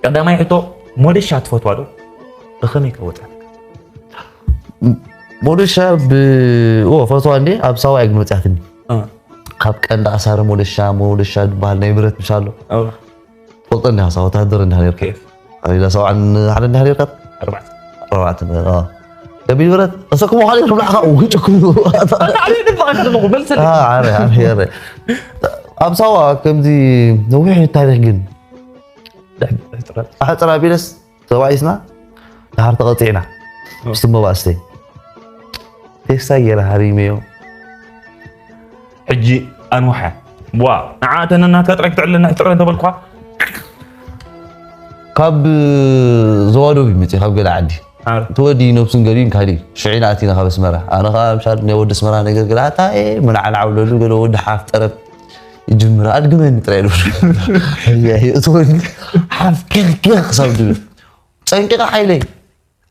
ቀዳማይ ሕቶ፣ ሞደሻ ትፈትዋ ዶ? ብኸመይ ከ ወጻት? ሞደሻ ብ ኦ ፈትዋ እንዴ ኣብ ሳዋ እያ ግን መጽያትኒ። ካብ ቀንዲ ኣሳረ ሞደሻ ሞደሻ ዝበሃል ናይ ብረት ምሻ ኣሎ። ፈልጦ እንዲኻ ሳዋ ወታደር እንዲኻ ነርካ። ኣብ ኢላ ሳዋ ሓደ እንዲኻ ነርካ። ኣርባዕተ። ከቢድ ብረት እሰኩም ኻሊ ክብላዕኻ ውጭኩም። ኣታ ዓብዪ ድምፅ ኣንተ ዘለኹ መልሰ ኣረ ኣረ ኣረ ኣብ ሳዋ ከምዚ ነዊሕ ታሪክ ግን ኣሕፅር ኣቢለስ ተባኢስና ድሓር ተቐፂዕና ምስቲ መባእስተይ ቴስታ ገይረ ሃሪመዮ። ሕጂ ኣንውሓ ዋ ንዓ ተነናትካ ጥራይ ክትዕለና ጥረ እንተበልኳ ካብ ዘዋዶብ ይመፅእ ካብ ገለ ዓዲ እቲ ወዲ ነብሱን ገሊን ካሊ ሽዒና ኣቲና ካብ ኣስመራ ኣነ ከዓ ምሻል ናይ ወዲ ኣስመራ ነገር ገለ ኣታ መናዓል ዓውለሉ ገለ ወዲ ሓፍ ጠረብ ይጅምር ኣድግመኒ ጥራይ ዶ እቲ ወዲ ሓፍ ክኽ ክኽ ክሳብ ድብል ፀንቂቐ ሓይለይ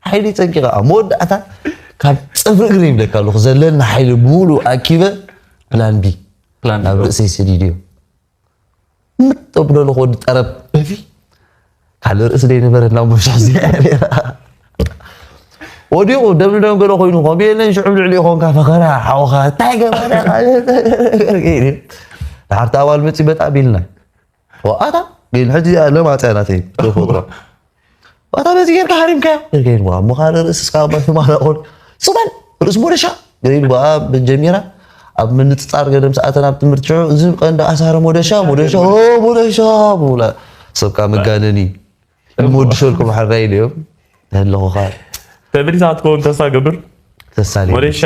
ሓይሊ ፀንቂቐ ኣብ መወዳእታ ካብ ፅፍሪ እግሪ ይብለካ ኣለኹ ዘለኒ ሓይሊ ብምሉእ ኣኪበ ፕላን ቢ ናብ ርእሰይ ሰዲድዮ ምጥ ብለሉ ወዲ ጠረብ በፊ ካልእ ርእሲ ደይነበረ ናብ ምሻ ወዲቑ ደም ንደም ገለ ኮይኑ ከምኡ የለን ሽዑ ልዕሊ ይኾንካ ፈኸራ ሓውኻ እንታይ ገባዳ ድሓርቲ ኣባል መፂ በጣ ቢልና ኣታ ግን ሕጂ ለማፅያ ናተይ ተፈጥሮ ኣታ በዚ ጌርካ ሃሪምካዮ ጌርካዮ እሞ ካልእ ርእሲ እስካ ባሽ ማላቆን ስባል ርእሲ ሞደሻ ገይሉ በኣ ጀሚራ ኣብ ምንፅፃር ገደም ሰኣተን ኣብ ትምህርቲ ሽዑ እዚ ቀንዲ ኣሳረ ሞደሻ ሞደሻ ኦ ሞደሻ ብላ ሰብካ መጋነኒ ንመወድሸልኩም ሓራይ ኢለዮም ኣለኹ ከዓ ተበሊታ ክትከውን ተስፋ ገብር ተሳሊ ሞደሻ